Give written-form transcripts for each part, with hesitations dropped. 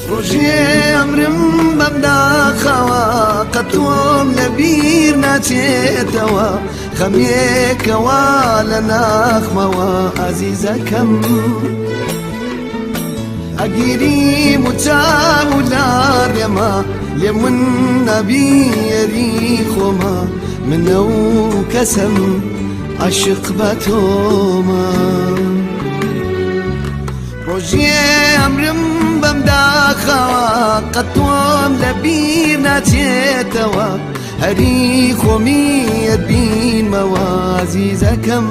ڕۆژێ ئەمرم بەمداخەوە قەتۆم لەبیر ناچێتەوە خەمێکەوە لە ناخمەوە ئازیزەکەم ئەگیری مچاو و لاڕێمە لێ من نەبیەری خۆمە منە و کەسم عاشق بە تۆمە. ڕۆژێ ئەمرم بەمداخەوە قەتۆم لەبیر ناچێتەوە هەری خۆمیەت بینمەوە ئازیزەکەم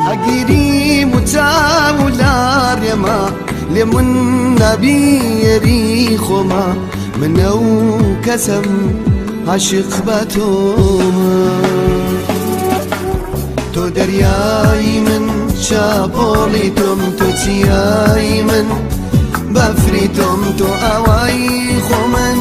ئەگیری مچاو و لاڕێمە لێ من نابیەری خۆمە منە و کەسم عاشق بە تۆمە. تۆ دەریای من شاپۆڵی تۆم تۆ چیای من بەفری تۆم تۆ ئاوای خۆ من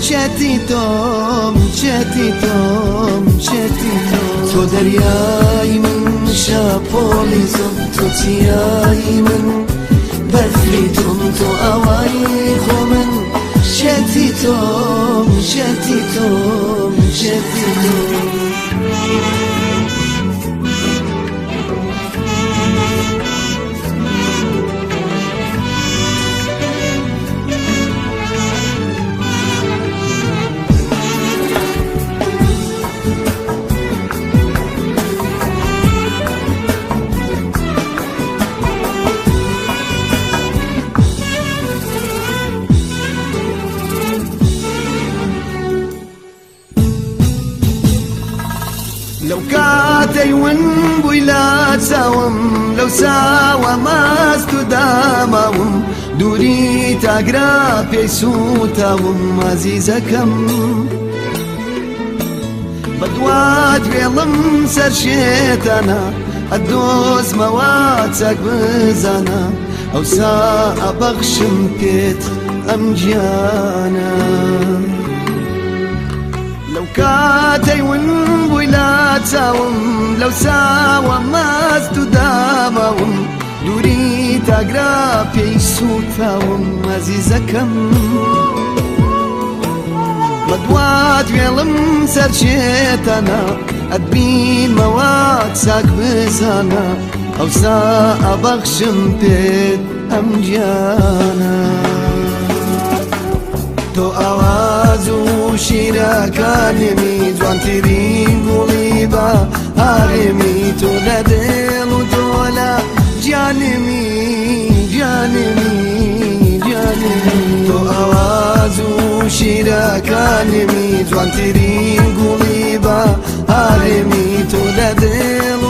شەتی تۆم شەتی تۆم شەتی تۆم. تۆ دەریای من شاپۆڵی تۆم تۆ چیای من بەفری تۆم تۆ ئاوای خۆ من شەتی تۆم شەتی تۆم شەتی تۆم. لەو کاتەی ون بووی لا چاوم لەو ساوە ماست و داماوم دووری تاگرا پێی سووتاوم ئازیزەکەم بەدوات وێڵم سەر شێتانە ئەدۆزمەوە چاک بزانە ئەوسا ئەبەخشم پێت ئەم گیانە. لەو کاتەی ون بووی لا چاوم لەو ساوە ماست و داماوم دووری تاگرا پێی سووتاوم ئازیزەکەم بەدوات وێڵم سەر شێتانە ئەتبینمەوە چاک بزانە ئەوسا ئەبەخشم پێت ئەم گیانە. تۆ ئاواز و شیرەکانمی جوانترین گوڵی بە هارێمی تۆ لە دڵ و تۆ لە گیانمی گیانمی گیانمی. تۆ ئاواز و شیرەکانمی جوانترین گوڵی بە هارێمی تۆ لە دڵ